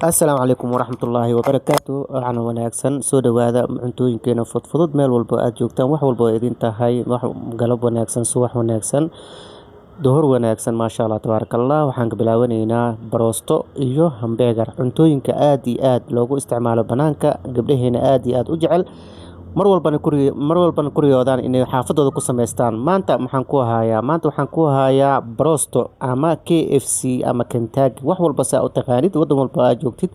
Asalaamu calaykum waraxmatullaahi wabarakaatu. Waxaana wanaagsan, soo dhawaada. Cuntooyinkeena fudfudud, meel walbo aad joogtaan, wax walbo oo idin tahay, wax galab wanaagsan, subax wanaagsan, duhur wanaagsan. Maasha Allah, tabaaraka Allah. Waxaan ka bilaabanaynaa baroosto iyo hambeegar, cuntooyinka aad iyo aad loogu isticmaalo banaanka, gabdhaheena aad iyo aad u jecel, mar walbana kuriyoodaan inay xaafadooda ku samaystaan. Maanta maxaan ku hayaa? Maanta waxaan ku hayaa baroosto ama KFC ama Kentucky, wax walba saa u taqaanid, wadan walba aad joogtid.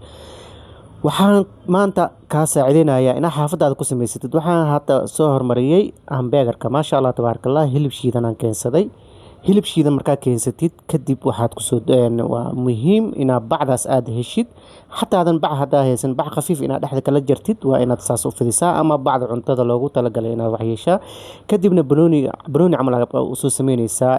Waxaan maanta kaa saacideynayaa inaad xaafadaada ku samaysatid. Waxaan hadda soo hormariyey hambeegarka. Maasha Allah, tabaaraka Allah. Hilib shiidan aan keensaday. Hilib shiidan markaa keensatid kadib, waxaad kusoo, waa muhiim inaad bacdaas aad heshid. Xataadan bac haddaa haysan, bac khafiif inaad dhexda kala jartid, waa inaad saas u fidisaa, ama bacda cuntada loogu talagalay inaad wax yeeshaa. Kadibna banooni banooni camal aad usoo sameyneysaa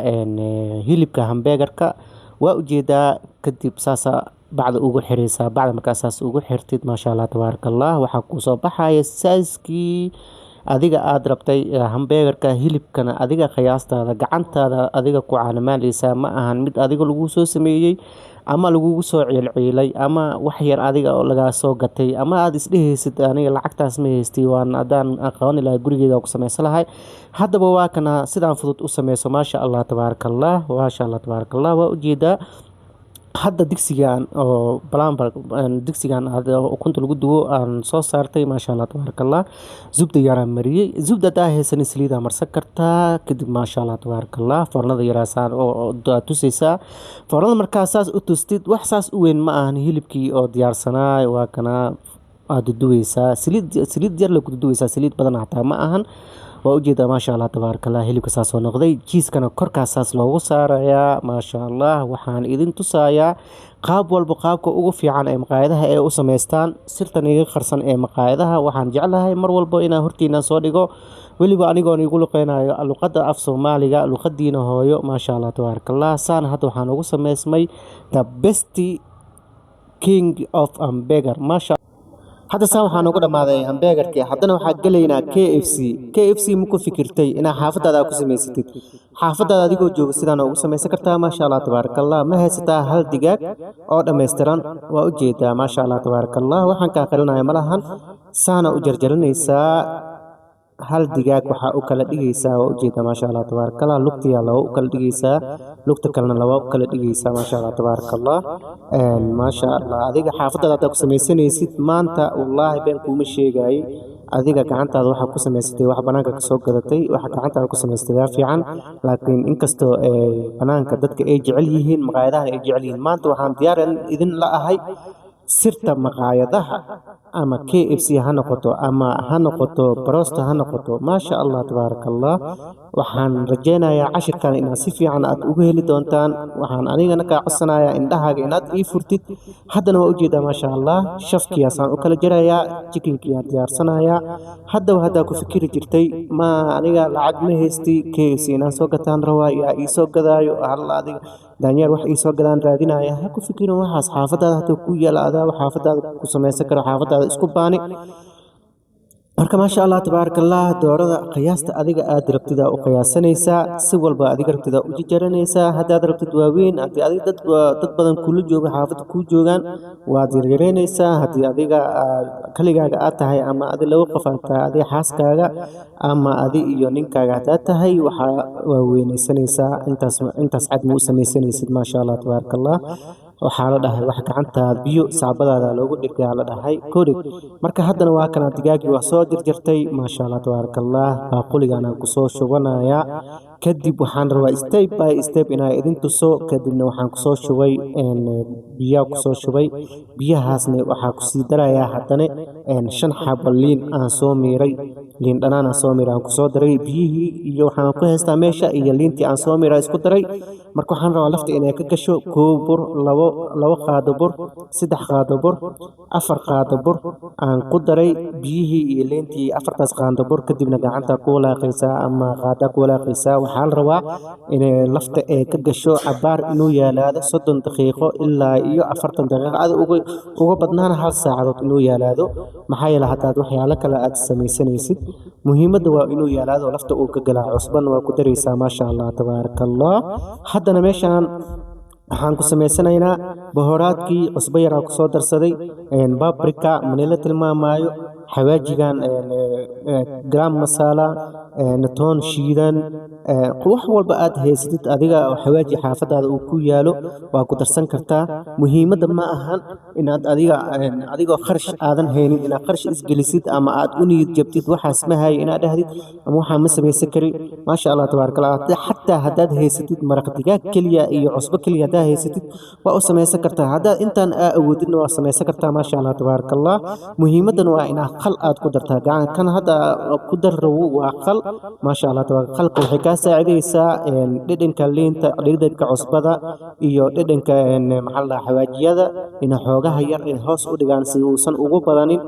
hilibka hambeegarka, waa ujeedaa. Kadib saasa bacda ugu xireysaa. Bacda markaa saas ugu xirtid, maasha Allah, tabaaraka Allah, waxaa kusoo baxaya saaskii adiga aad rabtay hambeegarka. Hilibkana adiga qiyaastaada, gacantaada adiga ku caanamaaleysaa. Ma ahan mid adiga lagu soo sameeyey ama lagugu soo ciilciilay ama wax yar adiga oo lagaa soo gatay ama aad isdhehaysid aniga lacagtaas ma haystay, waan haddaan aqooni lahay gurigeeda ku sameysan lahay. Haddaba waa kana, sidaan fudud u sameyso. Maasha Allah, tabaaraka Allah, maasha Allah, tabaaraka Allah. Waa ujeedaa hadda digsigan oo balambar, digsigan ukunta lagu dubo aan soo saartay. Maasha Allah, tabaaraka Allah. Zubda yaraan mariyey. Zubda haddaa haysanin, saliidaa marsan kartaa. Kadib, maasha Allah, tabaaraka Allah, foornada yaraasaan oo aad tusaysaa. Foornada markaa saas u tustid, wax saas u weyn ma ahan. Hilibkii oo diyaarsanaa waa kana, aad duduweysaa. Saliid, saliid yar la ku duduweysaa, saliid badan xataa ma ahan. Waa ujeedaa, maasha Allah, tabaaraka Allah. Hilibka saas oo noqday, jiiskana korkaas saas loogu saarayaa. Maasha Allah. Waxaan idin tusayaa qaab walba, qaabka ugu fiican ee maqaayadaha ay u samaystaan, sirtan iga qarsan ee maqaayadaha. Waxaan jeclahay mar walba inaan hortiina soo dhigo, weliba anigoon igu luqeynayo luqadda af Soomaaliga, luqadiina hooyo. Maasha Allah, tabaaraka Allah. Saan hadda waxaan ugu sameysmay the best king of hamburger. Maasha. Hadda saan waxaan ugu dhammaaday hamburgerkii. Haddana waxaa gelaynaa KFC. KFC ma ku fikirtay inaad xaafadaada ku samaysatid? Xaafadaada adigoo jooga sidaan ugu samaysan kartaa. Maasha Allah, tabaaraka Allah. Ma haysataa hal digaag oo dhammaystiran? Waa ujeedaa, maasha Allah, tabaaraka Allah. Waxaan kaa qarinaya malahan. Saana u jarjaranaysaa. Hal digaag waxaa u kala dhigaysaa, waa ujeedaa, maasha Allah, tabaaraka Allah, lugtiyaa laba u kala dhigaysaa, lugta kalena laba u kala dhigaysaa. Maasha Allah, tabaaraka Allah. Maasha Allah. Adiga xaafadaada haddaa ku samaysanaysid maanta, wallaahi been kuuma sheegayay, adiga gacantaada waxaa ku samaysatay, wax banaanka kasoo gadatay, waxa gacantaada ku samaysatay waa fiican. Laakiin inkastoo banaanka dadka ay jecel yihiin, maqaayadahan ay jecel yihiin, maanta waxaan diyaar idin la ahay sirta maqaayadaha, ama KFC ha noqoto ama ha noqoto brosto ha noqoto. Maasha Allah, tabaaraka Allah. Waxaan rajaynayaa cashirkan inaad si fiican aad uga heli doontaan. Waxaan anigana kaa codsanayaa indhahaaga inaad ii furtid. Haddana waa ujeedaa, maasha Allah, shafkiyaasaan u kala jarayaa, chickenkiyaa diyaarsanayaa. Haddaba haddaa ku fikiri jirtay, ma aniga lacag ma haysti, KFC inaan soo gataan rabaa, yaa ii soo gadaayo, hal adiga daanyeer wax ii soo gadaan raadinaya, ha ku fikirin waxaas. Xaafadaada hadduu ku yaala, adaa xaafadaada ku samaysan karo, xaafadaada isku baani. Marka, maasha Allah, tabaaraka Allah, doorada qiyaasta adiga aad rabtida u qiyaasanaysaa, si walba adiga rabtida u jajaranaysaa. Haddaad rabtid waaweyn, haddii adiga dad badan kula jooga, xaafadda kuu joogaan, waad yaryareynaysaa. Haddii adiga kaligaaga aad tahay ama adi laba qof aad tahay, adiga xaaskaaga ama adi iyo ninkaaga haddaad tahay, waxaa waa weynaysanaysaa. Intaas intaas cad ma u samaysanaysid. Maasha Allah, tabaaraka Allah. Waxaa la dhahay wax gacantaada biyo saabadaada loogu dhirgaa la dhahay korig. Marka haddana waa kana, digaagii waa soo jarjartay. Maasha Allah, tabaaraka Allah. Baaquligaan kusoo shubanayaa. Kadib waxaan rabaa step by step inaan idin tuso. Kadibna waxaan kusoo shubay biyaa kusoo shubay. Biyahaasna waxaa kusii darayaa haddana shan xabo liin aan soo miiray, liin dhanaan aan soo miiray aan kusoo daray biyihii. Iyo waxaan ku haystaa meesha iyo liintii aan soo miiray isku daray. Marka waxaan rabaa lafta inay ka gasho. Koow bur, labo qaado bur, 3 qaado bur, 4 qaado bur aan ku daray biyihii iyo liintii, afartaas qaado bur. Kadibna gacanta ku walaaqaysaa ama qaadaa ku walaaqaysaa. Waxaa la rabaa inay lafta ee ka gasho, cabaar inuu yaalaado, 30 daqiiqo ilaa iyo 40 daqiiqo, ada uga badnaana hal saacadood inuu yaalaado. Maxaa yeele, haddaad waxyaalo kale aad samaysanaysid, muhiimadda waa inuu yaalaado, lafta uu ka galaa. Cusbana waa ku daraysaa. Maasha Allah, tabaaraka Allah. Haddana meeshaan Waxaan ku samaysanaynaa bohoraadkii, cusbo yaraa kusoo darsaday, paprika manila tilmaamaayo, xawaajigan, garam masala, toon shiidan, wax walba aad haysatid adiga oo xawaaji xaafadaada uu ku yaalo waa ku darsan kartaa. Muhiimadda ma ahan inaad adiga adigoo kharash aadan haynin inaad kharash isgelisid ama aad u niyad jabtid, waxaas ma hayo inaad dhahdid ama waxaa ma samaysan kari. Maasha Allah, tabaaraka Allah. Xataa haddaad haysatid maraq digaag keliya iyo cusbo keliya haddaad haysatid, waa u samaysan kartaa. Haddaad intaan aa awoodidna, waa samaysan kartaa. Maasha Allah, tabaaraka Allah. Muhiimaddan waa inaad khal aad ku dartaa. Gacan kan hadda ku dar rabo waa khal. Maasha Allah, tabaaraka. Khalka waxay kaa saacidaysaa dhadhanka liinta, dhadhanka cusbada iyo dhadhanka maxaa la dhahaa, xawaajiyada, inay xoogaha yar ay hoos u dhigaan si uusan ugu badanin.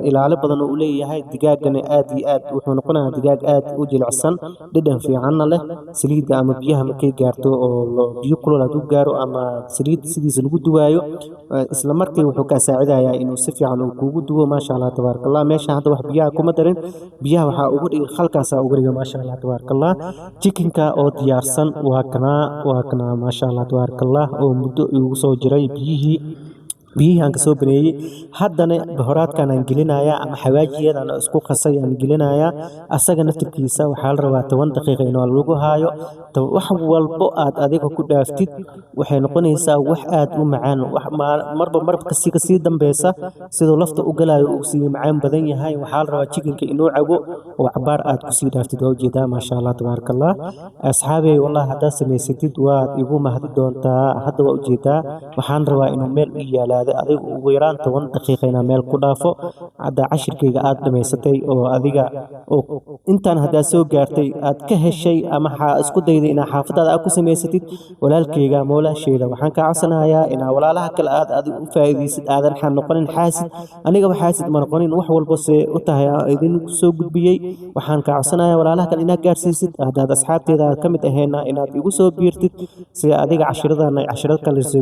Ilaalo badan oo u leeyahay. Digaagana aad iyo aad wuxuu noqonayaa digaag aad u jilicsan, dhadhan fiicanna leh. Saliidda ama biyaha markay gaarto oo biyo kulul hadduu gaaro ama saliid sidiisa lagu duwaayo, isla markii wuxuu kaa saacidayaa inuu si fiican uu kuugu duwo. Maasha Allah, tabaaraka Allah. Meesha hadda wax biyaha kuma darin, biyaha waxaa ugu dhigay khalkaasaa uga dhigay. Maasha Allah, tabaaraka Allah. Chickenka oo diyaarsan waa kanaa, waa kanaa. Maasha Allah, tabaaraka Allah, oo muddo igu soo jiray biyihii aan kasoo baneeyey. Haddana bohoraadkan aan gelinayaa ama xawaajiyadan isku qasay aan gelinayaa. Asaga naftirkiisa waxaa la rabaa 10 daqiiqa inuu lagu haayo. Wax walbo aad adiga ku dhaaftid waxay noqonaysaa wax aad u macaan. Marba marba kasii dambeysa siduu lafta u galayo uu sii macaan badan yahay. Waxaa la rabaa chickenka inuu cabo oo cabaar aad kusii dhaaftid. Waa ujeedaa, maasha Allah, tabaaraka Allah. Asxaabey, wallahi haddaad samaysatid waad igu mahadi doontaa. Hadda waa ujeedaa, waxaan rabaa inuu meel u yaalaado adiga ugu yaraan 10 daqiiqa inaa meel ku dhaafo. Hadda cashirkayga aad dhamaysatay oo adiga oo intaan haddaad soo gaartay aad ka heshay ama isku dayday inaa xaafadaada aad ku samaysatid, walaalkayga ama walaashayda, waxaan kaa codsanayaa inaa walaalaha kale aad adiga u faa'iidaysid, aadan noqonin xaasid. Anigaba xaasid ma noqonin, wax walbo see u tahay aan idin soo gudbiyey. Waxaan kaa codsanayaa walaalaha kale inaad gaarsiisid. Haddaad asxaabteeda aad ka mid ahayna, inaad igu soo biirtid si adiga cashiradan cashirad kale si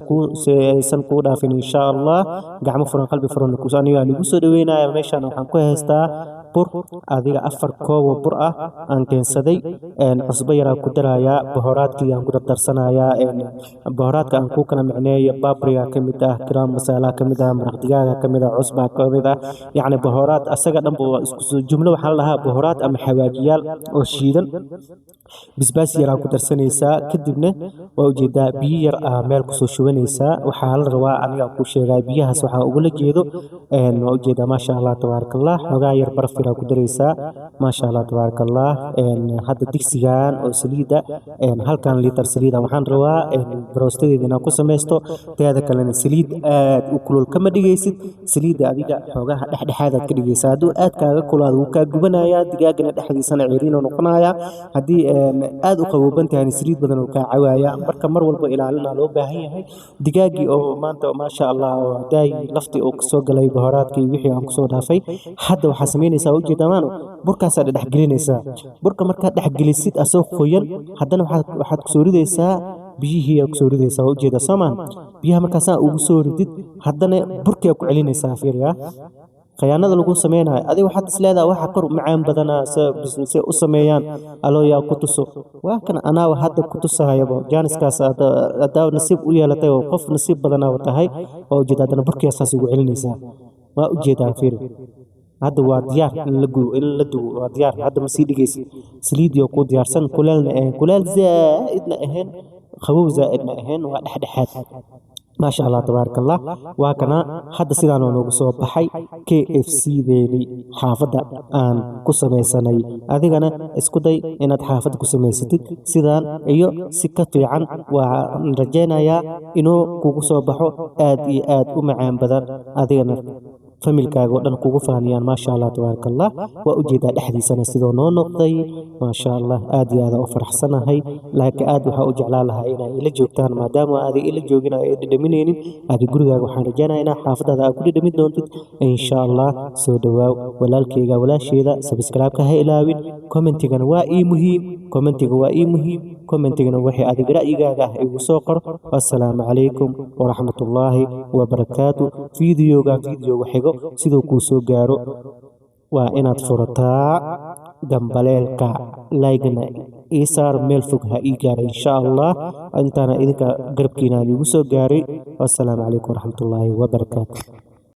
aysan kuu dhaafin, insha Allah. Gacmo furan, qalbi furan aniga aan igu soo dhaweynaya. Meeshaan waxaan ku haystaa bur, adiga 4 koob oo bur ah aan keensaday. Cusbo yaraa ku darayaa, bohoraadkii aan ku dardarsanayaa. Bohoraadka aan ku kala micneeyo: paprika ka mid ah, garam masala ka mid ah, maraq digaaga ka mid ah, cusbaa ka mid ah. Yacni bohoraad asaga dhanba waa isku soo jumlo. Waxaa la dhahaa bohoraad ama xawaajiyaal oo shiidan. Basbaas yaraa ku darsanaysaa, kadibna waa ujeedaa, biyo yar ah meel kusoo shubanaysaa. Waxaa la rabaa aniga ku sheegaa biyahaas waxaa ugula jeedo. Waa ujeedaa, maasha Allah, tabaaraka Allah. Xoogaa yar baraf yaraa ku daraysaa. Maasha Allah, tabaaraka Allah. Hadda digsigan oo saliidda, halkan liitar saliida waxaan rabaa broostadeeda inaan ku samaysto. Teeda kalena saliid aad u kulul kama dhigaysid. Saliidda adiga xoogaha dhexdhexaadaad ka dhigaysaa. Hadduu aad kaaga kulaado, wuu kaa gubanayaa, digaagana dhexdiisana ciriinuu noqonayaa. Haddii aad u qabooban tahayna, saliid badan uu kaa cawaaya. Marka mar walba ilaalina loo baahan yahay. Digaagii oo maanta, maasha Allah, oo daay laftii uu kasoo galay bohoraadkii wixii aan kusoo dhaafay, hadda waxaa samaynaysaa, waa ujeedaa maano, burkaasaa dhexgelinaysaa. Burka markaad dhexgelisid asoo qoyan, haddana waxaad kusoo ridaysaa biyihii aad kusoo ridaysaa. Waa ujeedaa, soomaan? Biyaha markaasaa ugu soo ridid, haddana burkii aad ku celinaysaa. Fiiriyaa khayaanada lagu sameynayo. Adiga waxaad is leedahay waxa kor macaan badanaa se u sameeyaan, aloo yaa ku tuso? Waa kan, anaaba hadda ku tusahayabo. Jaaniskaas haddaa nasiib u yeelatay oo qof nasiib badanaaba tahay. Waa ujeeda, haddana burkiyaa saas ugu celinaysaa. Waa ujeedaa, fiiri, hadda waa diyaar in la gubo, in la dubo waa diyaar. Hadda ma sii dhigaysid. Saliidii oo kuu diyaarsan, kuleelna ahayn, kuleel zaa'idna ahayn, qabow zaa'idna ahayn, waa dhexdhexaad. Maasha Allah, tabaaraka Allah. Waa kana, hadda sidaanoo noogu soo baxay KFC deeni xaafadda aan ku samaysanay. Adigana isku day inaad xaafadda ku samaysatid sidaan iyo si ka fiican. Waan rajaynayaa inuu kugu soo baxo aad iyo aad u macaan badan, adigana familkaaga oo dhan kugu faaniyaan. Maasha Allah, tabaaraka Allah. Waa ujeedaa dhexdiisana sidoo noo noqday. Maasha Allah, aad iyo aad u faraxsanahay, laakiin aad waxaa u jeclaan lahaa inay ila joogtaan. Maadaama aaday ila joogin oo ay dhadhaminaynin aadi gurigaaga, waxaan rajaynayaa inaa xaafadaada aad ku dhadhamin doontid, insha Allah. Soo dhawaaw walaalkayga, walaasheeda. Subscribe-ka ha ilaawin, commentigana waa ii muhiim, commentiga waa ii muhiim. Commentigana wixii adiga ra'yigaaga ah igu soo qor. Assalaamu calaykum waraxmatullaahi wabarakaatu. Fiidiyogan fiidiyoga xigo siduu kuu soo gaaro waa inaad furataa gambaleelka, like-na. Ii saar, meel fog ha ii gaara, insha Allah. Intaana idinka garabkiina igu soo gaaray. Wassalaamu calaykum waraxmatullaahi wabarakaatu.